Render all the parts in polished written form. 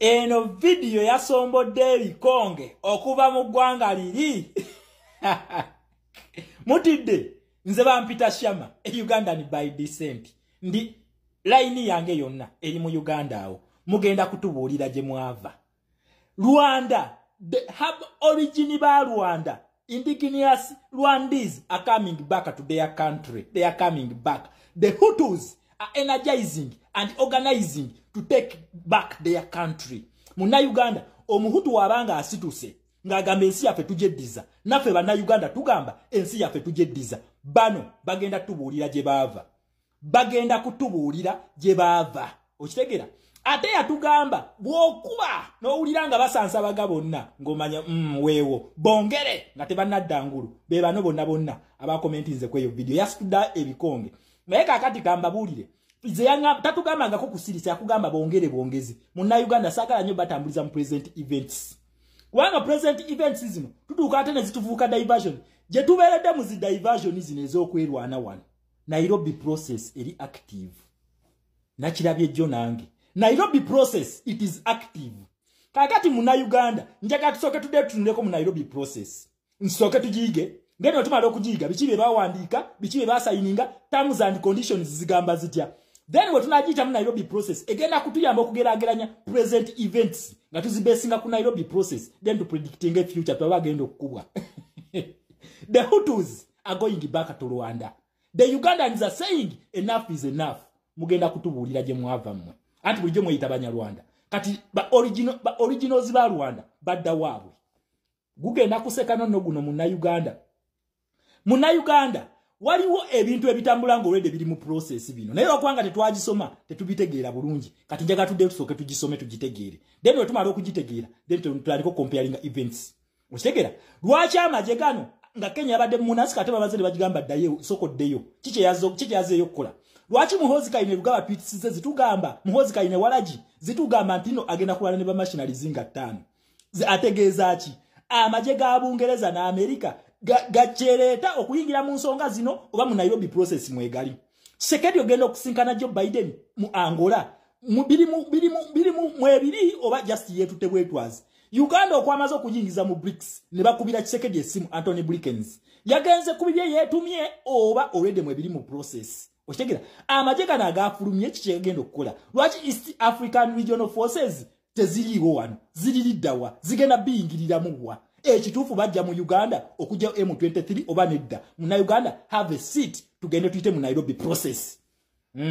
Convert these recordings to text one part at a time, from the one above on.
Eno vidiyo yasombodde ebikonge okuva mu ggwanga liri. Mutidde, nze bampita Shama, e Ugandan by descent. Ndi layini yange yonna eri mu Uganda awo. Mugenda kutubuulira gye mwava. Rwanda, the hub origin ba Rwanda, indigenous Rwandese are coming back to their country. They are coming back. The Hutus are energizing and organizing to take back their country. Muna Uganda, omuhutu wabanga asituse, ng'agamba ensi yaffe tugyeddiza. Naffe bannayuganda tugamba ensi yaffe tugyeddiza. Bano bagenda tubuulira gye baava. Bagenda kutubuulira gye baava. Okitegeera? Ate yatugamba bw'okuba n'owulira nga basansabaga bonna ng'omanya weewo bongere nga tebannadda ngulu. Be bano bonna bonna abakomentinze ku eyo vidiyo yasitudde ebikonge. Naye kaakati kambabuulire. Nze tatugambangako kusirisa, yakugamba bongere bongezi. Munnayuganda saagala nnyo batambuliza mu present events. Kubanga present events zino tutuuka ate ne zitufuuka diversion. Gye tubeeredde mu zi diversion zino ez'okwerwana wano. Nairobi process eri active. Nakirabye jjo nange. Nairobi process, it is active. Kaakati munnayuganda njagala tusooke tudde tutunuleko mu Nairobi process. Nsooke tugiyige. Ngeno tumala okugiyiga biki bye bawandiika, biki bye basayininga, terms and conditions zigamba zitya. Then we tunagiyita mu Nairobi process egenda kutuyamba okugeraageranya present events nga tuzibesinga ku Nairobi process, then to predicting a future twaba agenda okukubwa. The Hutus are going back to Rwanda. The Ugandans are saying enough is enough. Mugenda kutubuulira gye mwava mmwe. Anti bulijjo mweyita Banyarwanda. Kati ba originals ba Rwanda badda waabwe. Gugenda kuseka nonno guno munnayuganda. Munnayuganda waliwo ebintu ebitambula ng'olwedde biri mu process bino. Naye okubanga tetwagisoma tetubitegeera bulungi. Kati njagala tudde tusooke tugisome tugitegeere. Then bwe tumala okugitegeera, then tutandike comparing events. Okitegeera? Lwaki amagye gano nga Kenya yabadde munasi kate bamaze ne bagigamba ddayo soko ddeyo. Kiki yazeeyo okukola? Lwaki Muhoozi Kainerugaba tweets ze zitugamba Muhoozi Kaine Waragi zitugamba nti no agenda kulwana ne ba mercenaries nga 5. Ategeeza ki? Amagye ga Bungereza na Amerika gachereeta okuyingira mu nsonga zino oba mu Nairobi process mwegali. Tshisekedi ogenda okusinkana Joe Biden mu Angola biri mu mwebiri oba just yetute bwetwazi. Uganda okwamaze okuyingiza mu BRICS ne bakubira Tshisekedi essimu Anthony Blinken. Yagenze kubibye yetumye oba already mwebiri mu process. Okitegeera? Amagye gano agafulumye kiki agenda okukola? Lwaki East African Regional Forces teziriiwo wano? Ziririddawa? Zigenda biyingiriramu wa? Ekituufu bajja mu Uganda okujja M23 oba nedda? Munnayuganda, have a seat, tugende tuyite mu Nairobi process.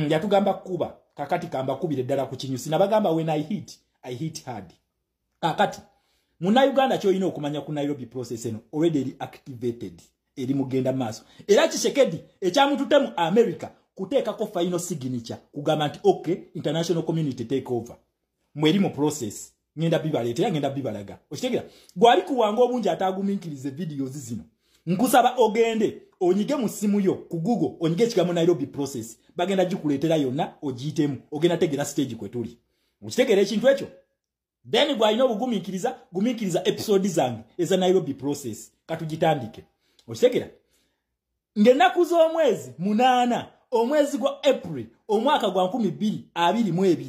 Yatugamba kuba kakati kamba kubire ddala ku kinyusi nabagamba when I hit, I hit hard. Kakati munnayuganda ky'olina okumanya ku Nairobi process eno already eri activated, eri mugenda maaso. Era Tshisekedi ekyamututte mu America kuteekako final signature kugamba nti okay, international community take over. Mweri mu process. Ngenda bibaleetera, ngenda bibalaga. Okitegeera? Gwali kuwanga obungi ataagumiikirize videos zino. Nkusaba ogende onyige mu ssimu yo ku Google, onyige ekigambo Nairobi process. Bagenda gikuleetera yonna ogiyitemu. Ogenda tegeera stage kwe tuli. Okitegeera ekintu ekyo? Then gwalina obugumiikiriza, gumiikiriza episode zange eza Nairobi process. Katugitandike. Okitegeera? Ng'ennaku z'omwezi 8, omwezi gwa April, omwaka gwa 2022,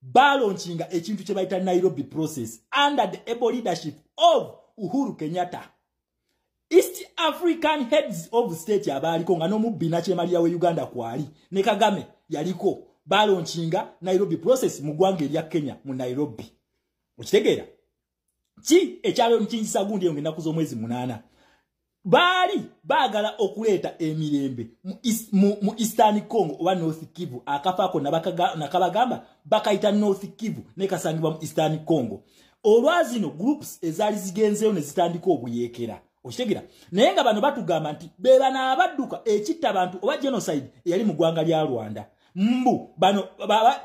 balaunchinga ekintu kye bayita Nairobi process under the able leadership of Uhuru Kenyatta. East African heads of state abaaliko nga n'omubbi nakyemalira we Uganda kwali ne Kagame yaliko, balaunchinga Nairobi process mu ggwanga erya Kenya mu Nairobi. Okitegeera? Ki ekyalaunchinzisa gundi eyo ng'ennaku z'omwezi 8? Baali baagala okuleeta emirembe mu Eastern Congo oba North Kivu. Akafaako nakabagamba bakayita North Kivu ne kasangibwa mu Eastern Congo. Olwazino groups ezaali zigenzeeyo ne zitandika obuyeekera. Okitegeera? Naye nga bano batugamba nti be bano abadduka ekitta bantu oba genocide eyali mu ggwanga lya Rwanda. Mbu bano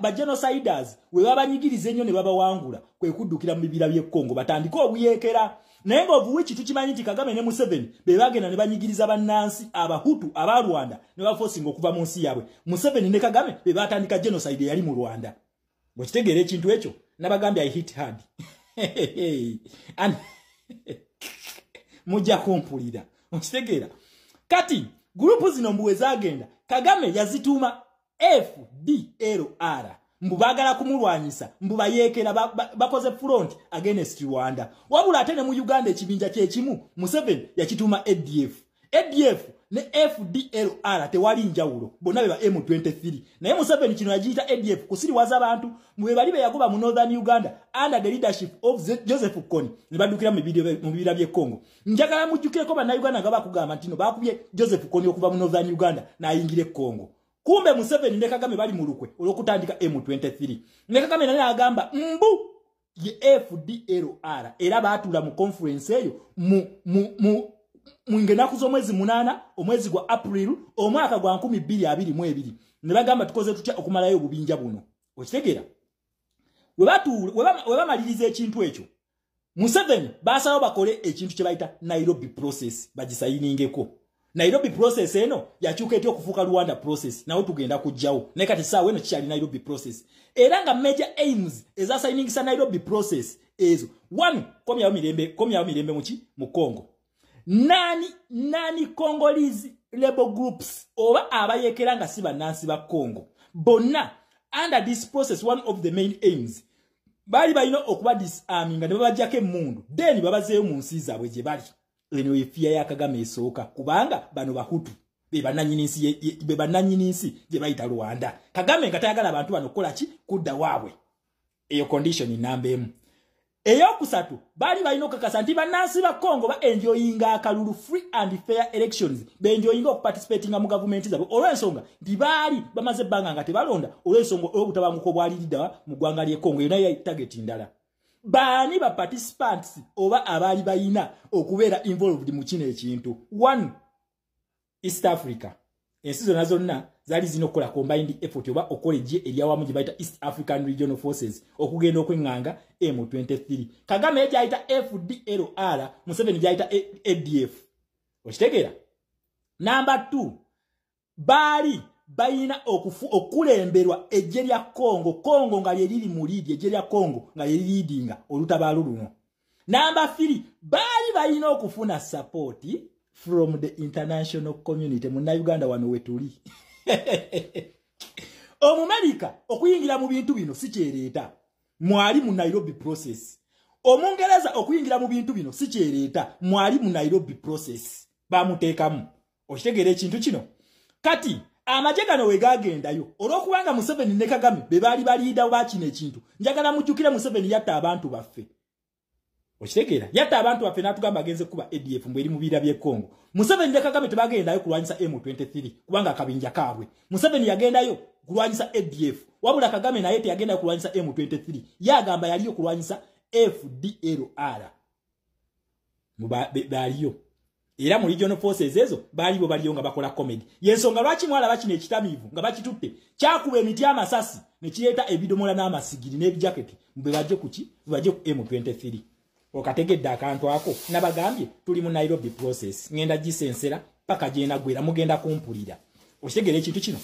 ba genociders we babanyigiriza ennyo ne babawangula kwe kuddukira mu bibira by'e Congo batandike obuyeekera. Naye ng'obuwiki tukimanyi nti Kagame ne Museveni be bagenda ne banyigiriza bannansi abahutu aba Rwanda ne baforcinga okuva mu nsi yaabwe. Museveni ne Kagame be batandika genocide eyali mu Rwanda. Bwekitegeera ekintu ekyo, nabagambye I hit hard. And mujja kumpulira. Okitegeera? Kati group zino mbuwe zagenda, Kagame yazituuma FDLR. Mbu baagala kumulwanyisa, mbu bayeekera bakoze front against Rwanda. Wabula ate ne mu Uganda ekibinja kyekimu Museveni yakituuma ADF. ADF ne FDLR tewali njawulo, bonna be ba M23. Naye Museveni kino yagiyita ADF kusiriwaza abantu mwe bali be yagoba mu Northern Uganda under the leadership of Joseph Kony ne baddukira mu bibira by'e Congo. Njagala mujjukireko bannayuganda nga bakugamba nti no bakubye Joseph Kony okuva mu Northern Uganda n'ayingira e Congo. Kumbe Museveni ne Kagame bali mu lukwe olw'okutandika M23. Ne Kagame naye agamba mbu ye FDLR, era baatuula mu conference eyo mu ngenaku z'omwezi 8 omwezi gwa April omwaka gwa 2022 ne bagamba tukoze tutya okumalayo obubinja buno. Okitegeera? We bamaliriza ekintu ekyo, Museveni basalawo bakole ekintu kye bayita Nairobi process, bagisayiningeko. Nairobi process eno yakyuka etya okufuuka Rwanda process? Nawo tugenda kujjawo, naye kati essaawa eno kikyali Nairobi process. Era nga major aims ezasayiningisa Nairobi process ezo, one, komyawo mirembe, komyawo mirembe muki mu Congo. Nani Congolese rebel groups oba abayekera nga si bannansi ba Congo bonna under this process, one of the main aims baali balina okuba disarminga ne babajjako emmundu, then babazeeyo mu nsi zaabwe gye bali. Eno ye fear ya Kagame esooka, kubanga bano Bahutu be bannannyini nsi gye bayita Rwanda. Kagame nga tayagala abantu bano kukola ki? Kudda waabwe. Eyo condition namba emu. Eyokusatu, baali balina okukakasa nti bannansi ba Congo ba enjoyinga akalulu, free and fair elections, benjoyinga okuparticipatinga mu gavumenti zaabwe, olw'ensonga nti baali bamaze ebbanga nga tebalonda olw'ensonga olw'obutabanguko obwaliriddawa mu ggwanga ly'e Congo. Eyo nayo target ndala. Baani ba participants oba abaali bayina okubeera involved mu kino ekintu? One, East Africa. Ensi zonna zonna zaali zirina okukola combined effort oba okukola eggye eryawamu gye bayita East African Regional Forces okugenda okweŋŋanga M23. Kagame ye gyayita FDLR, Museveni gyayita ADF. Okitegeera? Number 2, baali bayina okukulemberwa eggye lya Congo, Congo nga lye liri mu lead, eggye lya Congo nga lye liriidinga olutabaalo luno. Number 3, baali balina okufuna support from the international community. Munnayuganda wano wetuli. Omumerika okuyingira mu bintu bino si kyereeta, mwali mu Nairobi process. Omungereza okuyingira mu bintu bino si kyereeta, mwali mu Nairobi process, bamuteekamu. Okitegeera ekintu kino? Kati amagye gano we gagendayo, olw'okubanga Museveni ne Kagame be baali baliida ba kino ekintu, njagala mujjukire Museveni yatta abantu baffe. Okitegeera? Yatta abantu baffe n'atugamba agenze kuba ADF mbu eri mu bibira by'e Congo. Museveni ne Kagame tebagendayo kulwanyisa M23 kubanga akabinja kaabwe. Museveni yagendayo kulwanyisa ADF, wabula Kagame naye teyagendayo kulwanyisa M23, ye agamba yaliyo kulwanyisa FDLR. Baaliyo era mu regional forces ezo baali bo baliyo nga bakola comedy. Yensonga lwaki mwalaba kino ekitamiivu nga bakitutte kyakuba emiti amasasi ne kireeta ebidomola n'amasigiri n'ebijaketi bwe bajje kuki bajje ku M23. Okategedde akantu ako? Nabagambye tuli mu Nairobi process, ngenda gisensera paka gyenaggwera, mugenda kumpulira. Okitegeera ekintu kino?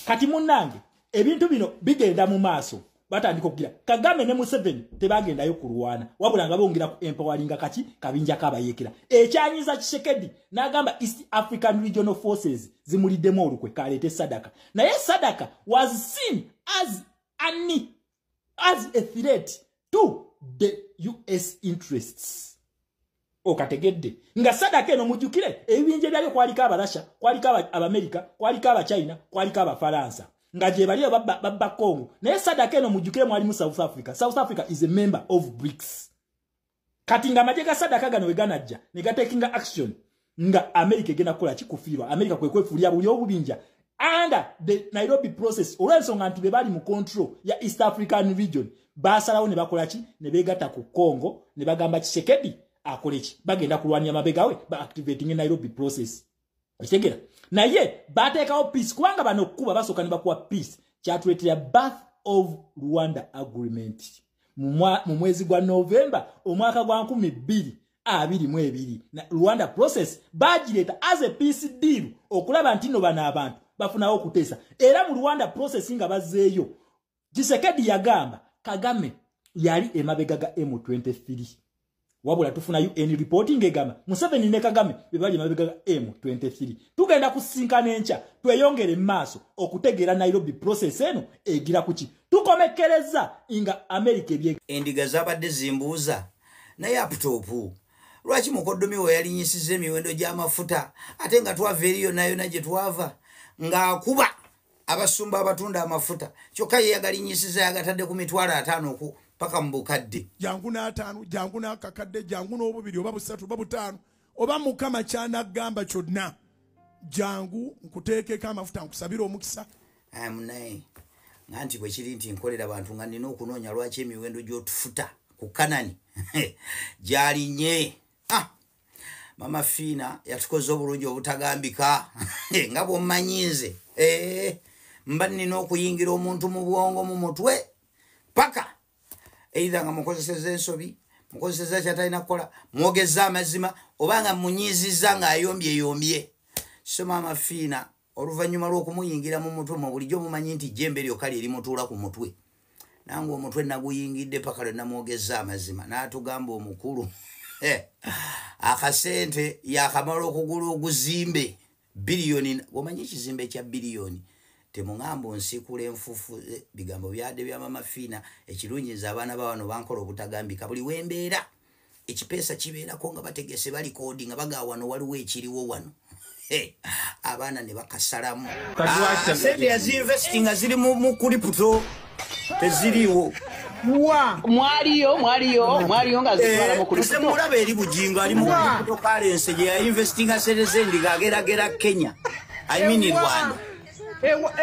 Kati munnange, ebintu bino bigenda mu maaso, batandika okugira Kagame ne Museveni tebagendayo kulwana, wabula nga bongera ku empoweringa kaki kabinja kabayeekera. Ekyanyiza Tshisekedi n'agamba East African Regional Forces zimuliddemu olukwe, kaleete SADC. Naye SADC was seen as a threat to the US interests. Okategedde nga SADC eno, mujjukire ebibinja ebyali, kwaliko Abarasha, kwaliko Abamerika, kwaliko Abachina, kwaliko Abafalansa nga gye bali babba Congo. Naye SADC eno mujjukire mwalimu South Africa. South Africa is a member of BRICS. Kati nga amagye ga SADC gano we ganajja ne gatekinga action, nga America egenda kukola kikufiirwa. America kwe kwefuulira buli obubinja under the Nairobi process, olw'ensonga nti be bali mu control ya East African region. Basalawo ne bakola ki? Ne beegatta ku Congo ne bagamba Tshisekedi akole ki? Bagenda kulwanya mabegawe ba activating Nairobi process. Okitegeera? Naye bateekawo peace, kubanga bano okukuba basooka ne bakuwa peace. Kyatuleetera birth of Rwanda Agreement mu mwezi gwa Novemba omwaka gwa 2022. Rwanda process bagireeta as a peace deal okulaba nti nno bano abantu bafunawo okuteesa. Era mu Rwanda process nga bazzeeyo, Tshisekedi yagamba Kagame yali emabega ga M23, wabula tufuna UN reporting egamba Museveni ne Kagame be bali emabega ga M23. Tugenda kusinkana enkya tweyongere maaso okutegeera Nairobi process eno egira kuki. Tugenda Tukomekkereza nga America ebye endiga zabadde zimbuuza naye aputopu lwaki mukoddomi we yalinyisiza emiwendo gy'amafuta ate nga twava eri yonna yonna gye twava ng'akuba abasumba abatunda amafuta kyokka ye yagalinyisiza yagatadde ku 50,000 paka mu bukadde. Jangu n'ataano, jangu n'akakadde, jangu n'obubiri oba busatu oba butaano oba Mukama ky'anagamba kyonna, jangu nkuteekeko amafuta nkusabire omukisa. Munaye nga nti bwe kiri nti nkolera bantu nga nina okunoonya lwaki emiwendo gy'otufuta ku Kanani gyalinye. Mama Fiina yatukoze obulungi obutagambika nga bw'ommanyi nze mba nina okuyingira omuntu mu bwongo mu mutwe paka either nga mukozeseza ensobi, mukozeseza kyatalina kukola, mwogeza amazima oba nga munyiizizza ng'ayombyeyombye. So Mama Fiina oluvannyuma lw'okumuyingira mu mutwe mwe bulijjo mumanyi nti jjembe lyokka lye limutuula ku mutwe, nange omutwe naguyingidde paka lwe namwogeza amazima n'atugamba omukulu akasente yakamala okugula oguzimbe biliyoni. Omanyi ekizimbe kya biliyoni? Temuŋŋamba onsiikula enfuufu. Bigambo byadde bya Mama Fiina. Ekirungi nze abaana ba wano bankola obutagambika, buli wembeera ekipeesa kibeerako nga bategese balikoodi nga bagaa wano waliwo ekiriwo wano, abaana ne bakasalamu. Sente yazinvesti nga ziri mu crypto teziriiwo. Mwaliyo nga zitwala mu crypto. Mulaba eri Bugingo ali mu cryptocurrency gye yainvestinga sente z'endiga ageragera Kenya, I mean Rwanda.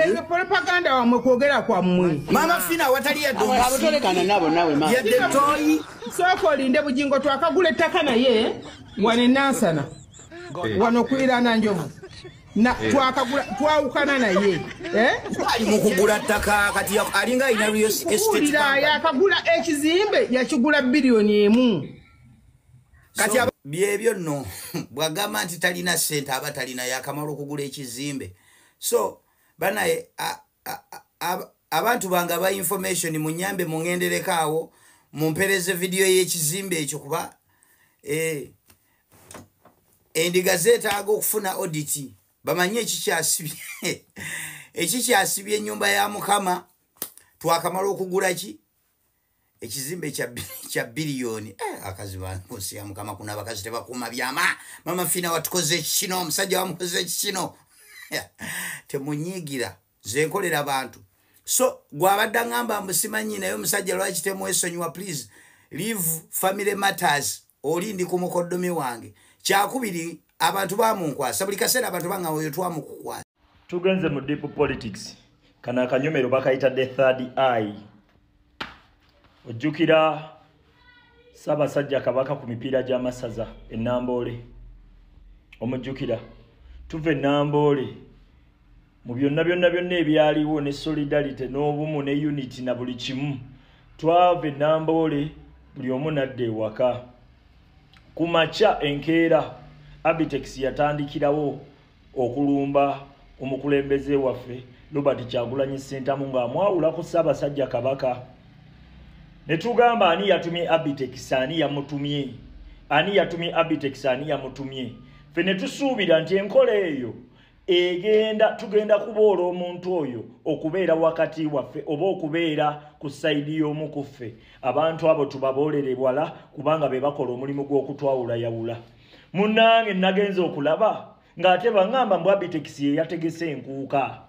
Ezo propaganda wamwe kwogera kwammwe. Mama Fiina watali yadde abutolekana nabo nawe mama. Yadde toyi. Sooka olinde Bugingo twakagula ettaka naye wano e Nansana wano okuliraana Njovu twakagula twawukana naye ali mu kugula ttaka kati alinga alina real estate. Yakagula ekizimbe yakigula biliyoni 1. Kati byebyo nno bw'agamba nti talina ssente aba talina, yakamala okugula ekizimbe. So banaye abantu bange aba information munyambe mungendereko awo mumpereze vidiyo y'ekizimbe ekyo kuba endiga zeetaaga okufuna audit bamanye ekikyasibye ennyumba ya Mukama. Twakamala okugula ki ekizimbe kya biliyoni. Akazi bange ya Mukama kuna abakazi tebakuuma byama. Mama Fiina watukoze kino, omusajja wamukoze kino. Temunyiigira, nze nkolera abantu. So gwabadde aŋŋamba mbu simanyi naye omusajja lwaki temwesonyiwa, please leave family matters. Oli ndi ku mukoddomi wange. Kyakubiri abantu bamunkwasa buli kaseera, abantu baŋŋamba oyo twamukukwasa. Tugenze mu deep politics. Kano akanyomero bakayita the third eye. Ojjukira Ssaabasajja Kabaka ku mipiira gy'amasaza e Namboole? Omujjukira? Tuva e Namboole mu byonna byonna byonna ebyaliwo ne solidarity n'obumu ne unity na buli kimu. Twava e Namboole buli omu n'adda ewaka. Ku makya enkeera Abitex yatandikirawo okulumba omukulembeze waffe Robert Kyagulanyi Ssentamu ng'amwawula ku Ssaabasajja Kabaka. Ne tugamba ani yatumye Abitex, ani yamutumye? Ani yatumye Abitex, ani yamutumye? Ffe ne tusuubira nti enkola eyo egenda tugenda kuboola omuntu oyo okubeera wakati waffe oba okubeera ku sayidi y'omu ku ffe. Abantu abo tubaboolere wala kubanga be bakola omulimu gw'okutwawulayawula. Munnange nagenze okulaba ng'ate baŋŋamba mbu Abitex ye yategese enkuuka.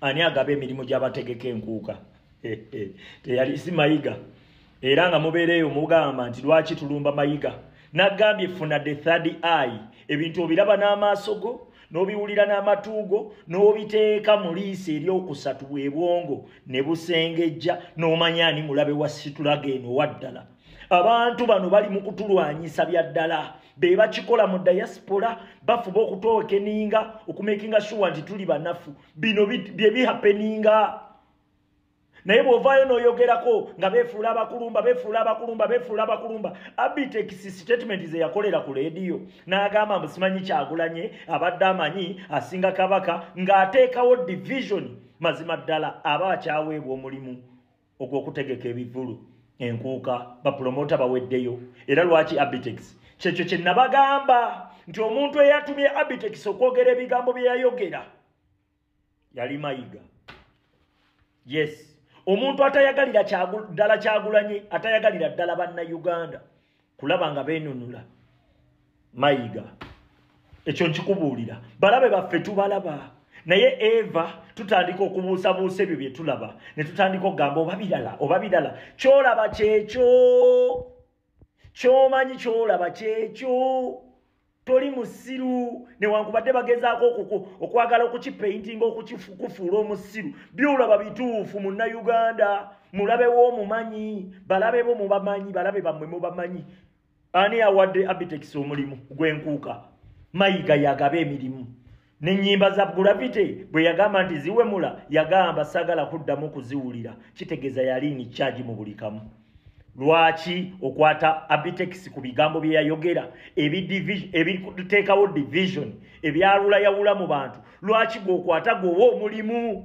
Ani agaba emirimu gy'abategeka enkuuka? Teyali si Mayiga. Era nga mubeereeyo mugamba nti lwaki tulumba Mayiga? Nagambye funa the third eye, ebintu obiraba n'amaaso go n'obiwulira n'amatu go n'obiteeka mu liiso eryokusatu bwe bwongo ne busengejja n'omanya ani mulabe wa situlaga eno waddala. Abantu bano bali mu kutulwanyisa bya ddala, be bakikola mu diaspora, bafuba okutookeninga okumakinga sure nti tuli banafu. Bino bye bihapeninga. Naye bw'ovaayo n'oyogerako nga beefuula abakulumba, beefuula abakulumba, beefuula abakulumba. Abitex statement ze yakolera ku leediyo n'agamba mbu simanyi Kyagulanye abadde amanyi asinga Kabaka, ng'ateekawo division. Mazima ddala aba akyaweebwa omulimu ogw'okutegeka ebivvulu, enkuuka, bapulomota baweddeyo. Era lwaki Abitex? Kyekyo kye nabagamba nti omuntu eyatumye Abitex okwogera ebigambo bye yayogera yali Mayiga. Yes. Omuntu atayagalira ddala Kyagulanyi, atayagalira ddala bannayuganda kulaba nga beenunula, Mayiga. Ekyo nkikubuulira, balabe baffe tubalaba, naye eva tutandika okubuusabuusa ebyo bye tulaba ne tutandika okugamba oba birala oba birala. Kyolaba kyekyo, kyomanyi kyolaba kyekyo, toli musiru. Newankubadde bagezaako okwagala okukipeintinga okukikufuula omusiru, byolaba bituufu. Munnayuganda mulabewo omumanyi, balabebo mubamanyi, balabe bammwe mubamanyi. Ani awadde Abitex omulimu gw'enkuuka? Mayiga yagaba emirimu. N'ennyimba za Gravity bwe yagamba nti ziwemula, yagamba sagala kuddamu kuziwulira, kitegeeza yali in charge mu buli kamu. Lwaki okwata Abitex ku bigambo bye yayogera ebiteekawo division, ebyalula yawula mu bantu? Lwaki gweokwata gweowa omulimu?